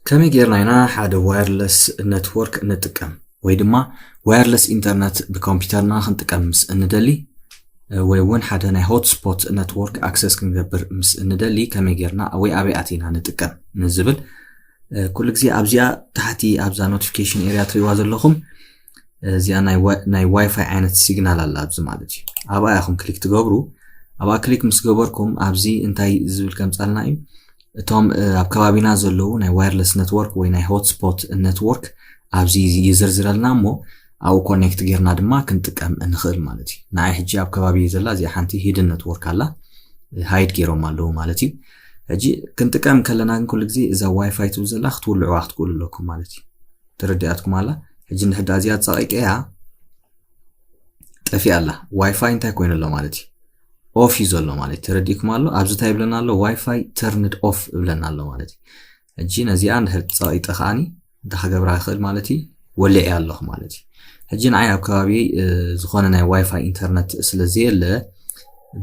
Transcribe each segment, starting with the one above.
ከመይ ጌርና ኢና ሓደ ዋየርለስ ነትወርክ ንጥቀም ወይ ድማ ዋየርለስ ኢንተርነት ብኮምፒውተርና ክንጥቀም ምስ እንደሊ ወይ እውን ሓደ ናይ ሆትስፖት ነትወርክ ኣክሰስ ክንገብር ምስ እንደሊ ከመይ ጌርና ወይ ኣበይ ኣቲና ንጥቀም ንዝብል ኩሉ ግዜ ኣብዚኣ ታሕቲ ኣብዛ ኖቲፊኬሽን ኤርያ ትሪዋ ዘለኹም እዚኣ ናይ ዋይፋይ ዓይነት ሲግናል ኣላ ኣብዚ ማለት እዩ። ኣብኣ ኢኹም ክሊክ ትገብሩ። ኣብኣ ክሊክ ምስ ገበርኩም ኣብዚ እንታይ ዝብል ከምፃልና እዩ። እቶም ኣብ ከባቢና ዘለዉ ናይ ዋየርለስ ነትወርክ ወይ ናይ ሆትስፖት ነትወርክ ኣብዚ ይዝርዝረልና እሞ ኣብኡ ኮኔክት ጌርና ድማ ክንጥቀም እንኽእል ማለት እዩ። ንዓይ ሕጂ ኣብ ከባቢ ዘላ እዚኣ ሓንቲ ሂድን ነትወርክ ኣላ፣ ሃይድ ጌሮም ኣለዉ ማለት እዩ። ሕጂ ክንጥቀም ከለና ግን ኩሉ ግዜ እዛ ዋይፋይ ትብል ዘላ ክትውልዕዋ ክትክእሉ ኣለኩም ማለት እዩ። ተረዲኣትኩም ኣላ። ሕጂ እንድሕዳ እዚኣ ፀቂቀያ ጠፊኣ ኣላ። ዋይፋይ እንታይ ኮይኑ ኣሎ ማለት እዩ? ኦፍ እዩ ዘሎ ማለት እዩ። ተረዲእኩም ኣሎ። ኣብዚ እንታይ ይብለና ኣሎ? ዋይፋይ ተርንድ ኦፍ ይብለና ኣሎ ማለት እዩ። ሕጂ ነዚኣ እንድሕር ፀቂጠ ከዓኒ እንታይ ክገብራ ይኽእል ማለት እዩ? ወሊዐ ኣለኹ ማለት እዩ። ሕጂ ንዓይ ኣብ ከባቢ ዝኾነ ናይ ዋይፋይ ኢንተርነት ስለ ዘየለ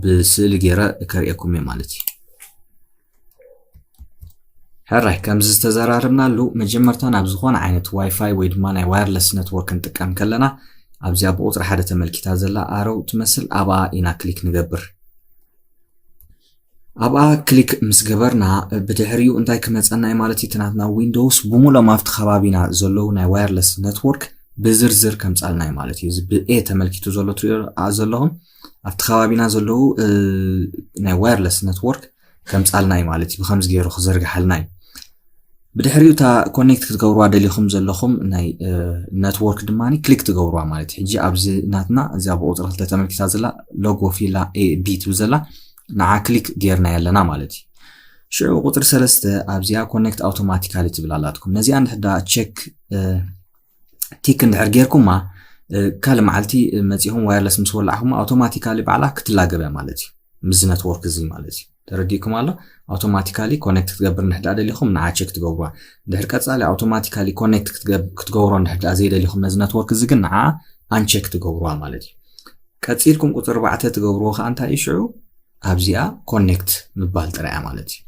ብስእሊ ገይረ ከርእየኩም እየ ማለት እዩ። ሕራይ ከምዚ ዝተዘራረብናሉ መጀመርታ ናብ ዝኾነ ዓይነት ዋይፋይ ወይ ድማ ናይ ዋየርለስ ነትወርክ ክንጥቀም ከለና ኣብዚኣ ብቁፅሪ ሓደ ተመልኪታ ዘላ ኣረው ትመስል ኣብኣ ኢና ክሊክ ንገብር። ኣብኣ ክሊክ ምስ ገበርና ብድሕሪኡ እንታይ ክመፀና እዩ ማለት እዩ? እቲ ናትና ዊንዶውስ ብሙሎም ኣብቲ ከባቢና ዘለዉ ናይ ዋየርለስ ነትወርክ ብዝርዝር ከምፃልና እዩ ማለት እዩ። እዚ ብኤ ተመልኪቱ ዘሎ ትሪኦ ዘለኹም ኣብቲ ከባቢና ዘለዉ ናይ ዋየርለስ ነትወርክ ከምፃልና እዩ ማለት እዩ። ብከምዚ ገይሩ ክዘርግሓልና እዩ። ብድሕሪኡ እታ ኮኔክት ክትገብርዋ ደሊኹም ዘለኹም ናይ ነትወርክ ድማ ክሊክ ትገብርዋ ማለት እዩ። ሕጂ ኣብዚ ናትና እዚኣ ብቁፅሪ ክልተ ተመልኪታ ዘላ ሎጎ ፊላ ኤ ቢ ትብል ዘላ ንዓ ክሊክ ጌርና ኣለና ማለት እዩ። ሽዑ ቁፅሪ ሰለስተ ኣብዚኣ ኮኔክት ኣውቶማቲካሊ ትብል ኣላትኩም። ነዚኣ እንድሕዳ ቸክ ቲክ እንድሕር ጌርኩማ ካልእ መዓልቲ መፂኹም ዋየርለስ ምስ ወላዕኹማ ኣውቶማቲካሊ ባዕላ ክትላገብ እያ ማለት እዩ። ምስዚ ነትወርክ እዚ ማለት እዩ። ተረዲእኩም ኣሎ። ኣውቶማቲካሊ ኮኔክት ክትገብር እንድሕዳ ደሊኹም ንዓ ቸክ ትገብርዋ። እንድሕር ቀፃሊ ኣውቶማቲካሊ ኮኔክት ክትገብሮ እንድሕዳ ዘይደሊኹም ነዚ ነትወርክ እዚ ግን ንዓ ኣንቸክ ትገብርዋ ማለት እዩ። ቀፂልኩም ቁፅሪ ኣርባዕተ ትገብርዎ ከዓ እንታይ እዩ ሽዑ ኣብዚኣ ኮኔክት ምባል ጥራያ ማለት እዩ።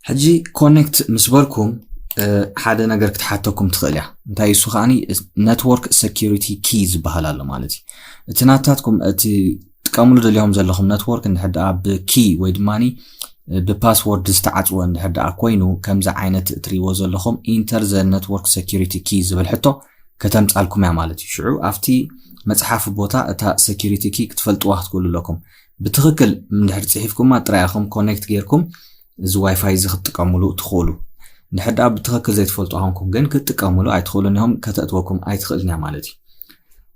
ሕጂ ኮኔክት ምስ በልኩም ሓደ ነገር ክትሓተኩም ትኽእል እያ። እንታይ እሱ ከዓኒ ነትወርክ ሰኪሪቲ ኪ ዝበሃል ኣሎ ማለት እዩ። እቲ ናታትኩም እቲ ትጥቀምሉ ደሊኹም ዘለኹም ነትወርክ እንድሕር ደኣ ብኪ ወይ ድማ ብፓስወርድ ዝተዓፅወ እንድሕር ደኣ ኮይኑ ከምዚ ዓይነት እትሪእዎ ዘለኹም ኢንተር ዘ ነትወርክ ሰኪሪቲ ኪ ዝብል ሕቶ ከተምፃልኩም እያ ማለት እዩ። ሽዑ ኣብቲ መፅሓፊ ቦታ እታ ሰኪሪቲ ኪ ክትፈልጥዋ ክትክእሉ ኣለኩም። ብትኽክል እንድሕር ፅሒፍኩማ ጥራይ ኢኹም ኮኔክት ጌርኩም እዚ ዋይፋይ እዚ ክትጥቀምሉ ትኽእሉ። እንድሕር ደኣ ብትኽክል ዘይትፈልጡ ኣኹንኩም ግን ክትጥቀምሉ ኣይትኽእሉን ኢኹም፣ ከተእትወኩም ኣይትኽእልን እያ ማለት እዩ።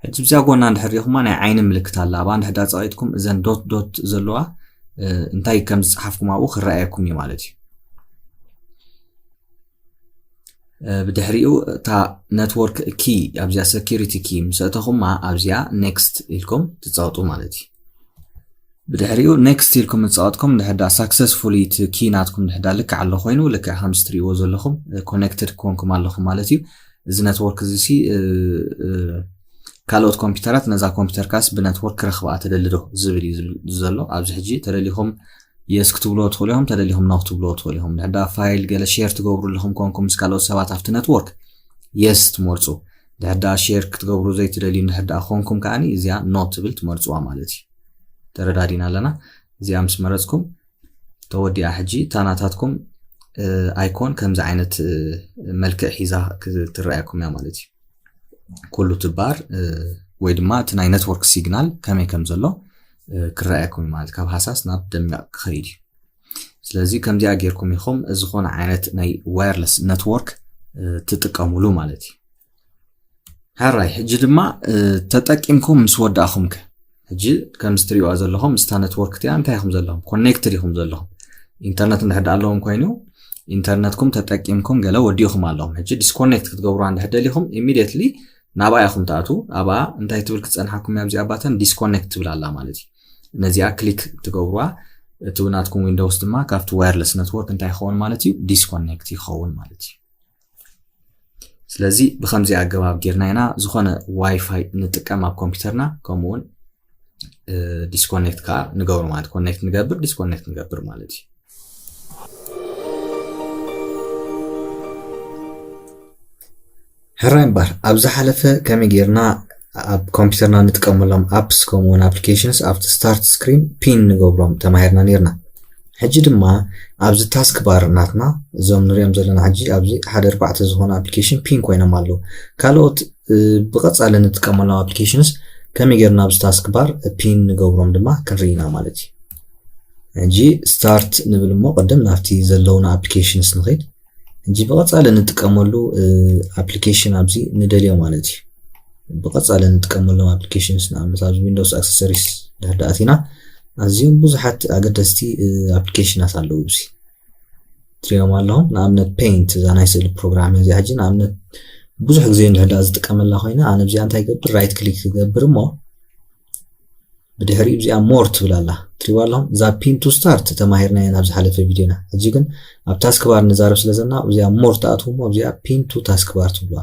ሕጂ ብዚኣ ጎና እንድሕር ሪኢኹማ ናይ ዓይኒ ምልክት ኣላ። ኣብኣ እንድሕር ደኣ ፀቒጥኩም እዘን ዶት ዶት ዘለዋ እንታይ ከም ዝፀሓፍኩም ኣብኡ ክረኣየኩም እዩ ማለት እዩ። ብድሕሪኡ እታ ነትወርክ ኪ ኣብዚኣ ሰኪሪቲ ኪ ምስ ኣእተኹማ ኣብዚኣ ኔክስት ኢልኩም ትፀቕጡ ማለት እዩ። ብድሕሪኡ ኔክስት ኢልኩም ዝፀቐጥኩም እንድሕር ደኣ ሳክሰስፉሊ እቲ ኪ ናትኩም እንድሕር ደኣ ልክዕ ኣሎ ኮይኑ ልክዕ ከምዚ ትሪእዎ ዘለኹም ኮኔክትድ ክኾንኩም ኣለኹም ማለት እዩ። እዚ ነትወርክ እዚ ሲ ካልኦት ኮምፒውተራት ነዛ ኮምፒውተርካስ ብነትወርክ ክረኽብኣ ትደሊ ዶ ዝብል እዩ ዘሎ። ኣብዚ ሕጂ ተደሊኹም የስ ክትብልዎ ትኽእሉ ኢኹም፣ ተደሊኹም ኖ ክትብልዎ ትኽእሉ ኢኹም። እንድሕር ደኣ ፋይል ገለ ሼር ትገብሩ ኣለኹም ኮንኩም ምስ ካልኦት ሰባት ኣብቲ ነትወርክ የስ ትመርፁ። እንድሕር ደኣ ሼር ክትገብሩ ዘይትደልዩ እንድሕር ደኣ ኮንኩም ከዓኒ እዚኣ ኖ ትብል ትመርፅዋ ማለት እዩ። ተረዳዲና ኣለና። እዚኣ ምስ መረፅኩም ተወዲኣ። ሕጂ እታ ናታትኩም ኣይኮን ከምዚ ዓይነት መልክዕ ሒዛ ክትረኣየኩም እያ ማለት እዩ። ኩሉ ትባር ወይ ድማ እቲ ናይ ነትወርክ ሲግናል ከመይ ከም ዘሎ ክረኣየኩም እዩ ማለት ካብ ሃሳስ ናብ ደሚቕ ክኸይድ እዩ። ስለዚ ከምዚኣ ጌርኩም ኢኹም ዝኾነ ዓይነት ናይ ዋየርለስ ነትወርክ ትጥቀምሉ ማለት እዩ። ሕራይ ሕጂ ድማ ተጠቂምኩም ምስ ወዳእኹም ከ ሕጂ ከምዚ ትሪእዋ ዘለኹም ምስታ ነትወርክ እቲኣ እንታይ ኢኹም ዘለኹም ኮኔክትድ ኢኹም ዘለኹም። ኢንተርነት እንድሕር ደኣ ኣለዎም ኮይኑ ኢንተርነትኩም ተጠቂምኩም ገለ ወዲእኹም ኣለኹም። ሕጂ ዲስኮኔክት ክትገብሩዋ እንድሕር ደሊኹም ኢሚድየትሊ ናብኣ ኢኹም ትኣትዉ። ኣብኣ እንታይ ትብል ክትፀንሓኩም እያ ኣብዚኣ ባተን ዲስኮኔክት ትብል ኣላ ማለት እዩ። ነዚኣ ክሊክ ትገብሩዋ እቲ ናትኩም ዊንዶውስ ድማ ካብቲ ዋየርለስ ነትወርክ እንታይ ይኸውን ማለት እዩ ዲስኮኔክት ይኸውን ማለት እዩ። ስለዚ ብከምዚ ኣገባብ ጌርና ኢና ዝኾነ ዋይፋይ ንጥቀም ኣብ ኮምፒውተርና ከምኡውን ዲስኮኔክት ከዓ ንገብሮ ማለት ኮኔክት ንገብር ዲስኮኔክት ንገብር ማለት እዩ። ሕራይ እምበር፣ ኣብ ዝሓለፈ ከመይ ጌርና ኣብ ኮምፒውተርና ንጥቀመሎም apps ከምኡውን applications ኣብቲ start screen pin ንገብሮም ተማሂርና ኔርና። ሕጂ ድማ ኣብዚ task bar ናትና፣ እዞም ንሪኦም ዘለና ሕጂ ኣብዚ ሓደ ኣርባዕተ ዝኾኑ application pin ኮይኖም ኣለዉ። ካልኦት ብቐጻሊ ንጥቀመሎም applications ከመይ ጌርና ኣብዚ task bar pin ንገብሮም ድማ ክንርኢ ኢና ማለት እዩ። ሕጂ start ንብል እሞ ቅድም ናብቲ ዘለውና applications ንኸይድ። ሕጂ ብቐጻሊ ንጥቀመሉ application ኣብዚ ንደልዮ ማለት እዩ። ብቐጻሊ ንጥቀመሎም applications፣ ንኣብነት ኣብዚ Windows Accessories ድሕር ኣቲና ኣዝዮም ብዙሓት ኣገደስቲ applicationኣት ኣለዉ። እዚ ትሪኦም ኣለኹም። ንኣብነት Paint፣ እዛ ናይ ስእሊ ፕሮግራም እዚኣ ሕጂ ንኣብነት ብዙሕ ግዜ እንድሕር ዝጥቀመላ ኮይና፣ ኣነ ኣብዚኣ እንታይ ይገብር? Right click ክገብር እሞ ብድሕሪኡ እዚኣ more ትብል ኣላ። ትሪእዋ ኣለኹም? እዛ pin to start ተማሂርናያ ኣብ ዝሓለፈ ቪድዮና። ሕጂ ግን ኣብ task bar ንዛረብ ስለ ዘለና እዚኣ more ትኣትዉ እሞ እዚኣ pin to task bar ትብሉዋ።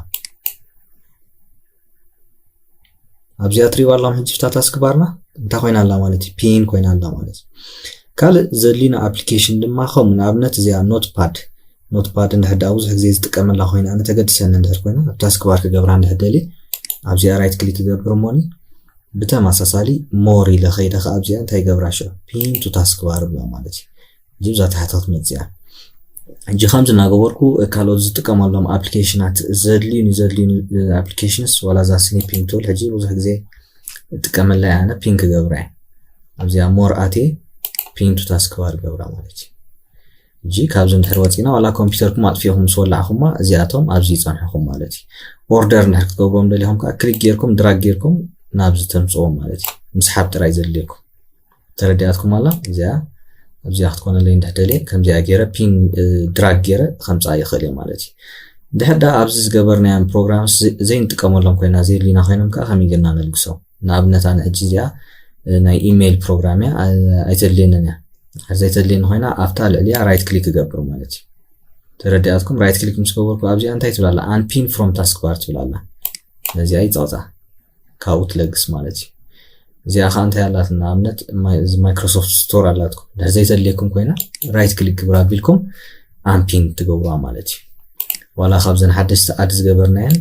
ኣብዚኣ ትሪእዋ ኣለኹም? ሕጂ እታ task barና እንታይ ኮይና ኣላ ማለት እዩ? Pin ኮይና ኣላ ማለት እዩ። ካልእ ዘድልዩና application ድማ ከምኡ፣ ንኣብነት እዚኣ Notepad፣ Notepad እንድሕር ደኣ ብዙሕ ግዜ ዝጥቀመላ ኮይና፣ ኣነ ተገድሰኒ እንድሕር ኮይና ኣብ task bar ክገብራ እንድሕር ደልየ ኣብዚኣ right click ክገብር እሞኒ ብተመሳሳሊ more ኢለ ከይደ ከኣ ኣብዚኣ እንታይ ይገብራ ሽዑ? Pin to task bar እብላ ማለት እዩ። ሕጂ እዛ ታሕቲ ክትመጽእ እያ። ሕጂ ከምዚ እናገበርኩ ካልኦት ዝጥቀመሎም applicationኣት ዘድልዩኒ ዘድልዩኒ applications ዋላ እዛ ስኒ pin tool ሕጂ ብዙሕ ግዜ እጥቀመላ እያ። ኣነ pin ክገብራ እየ። ኣብዚኣ more ኣትየ pin to task bar ገብራ ማለት እዩ። ሕጂ ካብዚ እንድሕር ወፂና ዋላ ኮምፒውተርኩም ኣጥፊእኹም ምስ ወላዕኹማ እዚኣቶም ኣብዚ ይፀንሑኹም ማለት እዩ። Order እንድሕር ክትገብሮም ደሊኹም ከዓ click ጌርኩም drag ጌርኩም ናብዚ ተምፅዎም ማለት እዩ። ምስሓብ ጥራይ ዘድልየኩም። ተረዲኣትኩም ኣላ? እዚኣ ኣብዚኣ ክትኮነለይ እንድሕር ደልየ ከምዚኣ ገይረ pin drag ገይረ ከምፅኣ ይኽእል እየ ማለት እዩ። እንድሕር ደኣ ኣብዚ ዝገበርናዮም ፕሮግራምስ ዘይንጥቀመሎም ኮይና ዘየድልዩና ኮይኖም ከዓ ከመይ ጌርና ነልግሶም? ንኣብነት ኣነ ሕጂ እዚኣ ናይ ኢሜይል ፕሮግራም እያ፣ ኣይተድልየንን እያ። እንድሕር ዘይተድልየኒ ኮይና ኣብታ ልዕሊኣ right click እገብር ማለት እዩ። ተረዲኣትኩም? Right click ምስ ገበርኩ ኣብዚኣ እንታይ ትብል ኣላ? Unpin from task bar ትብል ኣላ። ነዚኣ ይፀቕፃ። ካብኡ ትለግስ ማለት እዩ። እዚኣ ከዓ እንታይ ኣላት? ንኣብነት እዚ Microsoft Store ኣላትኩም። እንድሕር ዘይተድልየኩም ኮይና right click ግብራ ኣቢልኩም unpin ትገብሩዋ ማለት እዩ። ዋላ ካብዘን ሓደሽቲ add ዝገበርናየን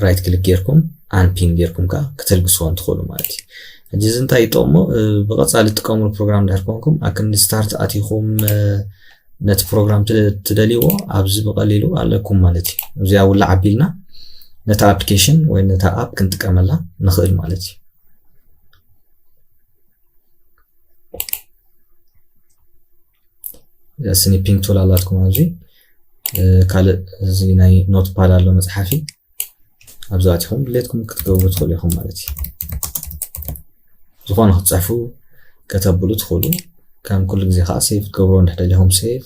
right click ጌርኩም unpin ጌርኩም ከዓ ክትልግስዎን ትኽእሉ ማለት እዩ። ሕጂ እዚ እንታይ ይጠቕሞ? ብቐጻሊ ትጥቀምሉ ፕሮግራም እንድሕር ኮንኩም ኣክንዲ start ኣቲኹም ነቲ ፕሮግራም ትደልይዎ ኣብዚ ብቐሊሉ ኣለኩም ማለት እዩ። እዚኣ ውላዕ ኣቢልና ነታ application ወይ ነታ app ክንጥቀመላ ንኽእል ማለት እዩ። እዛ ስኒ pin tool ኣላትኩም ኣብዚ ካልእ እዚ ናይ Notepad ኣሎ መፅሓፊ ኣብዚ ኣቲኹም ድሌትኩም ክትገብሩ ትኽእሉ ኢኹም ማለት እዩ። ዝኾነ ክትፅሕፉ ከተብሉ ትኽእሉ። ከም ኩሉ ግዜ ከዓ save ክትገብሩ እንድሕር ደሊኹም save።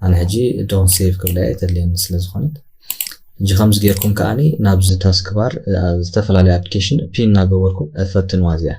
ኣነ ሕጂ don't save ክብላ እየ ተድልየኒ ስለ ዝኾነት። ሕጂ ከምዚ ጌርኩም ከዓኒ ናብዚ task bar ዝተፈላለዩ application pin እናገበርኩም ፈትንዋ እዚኣ።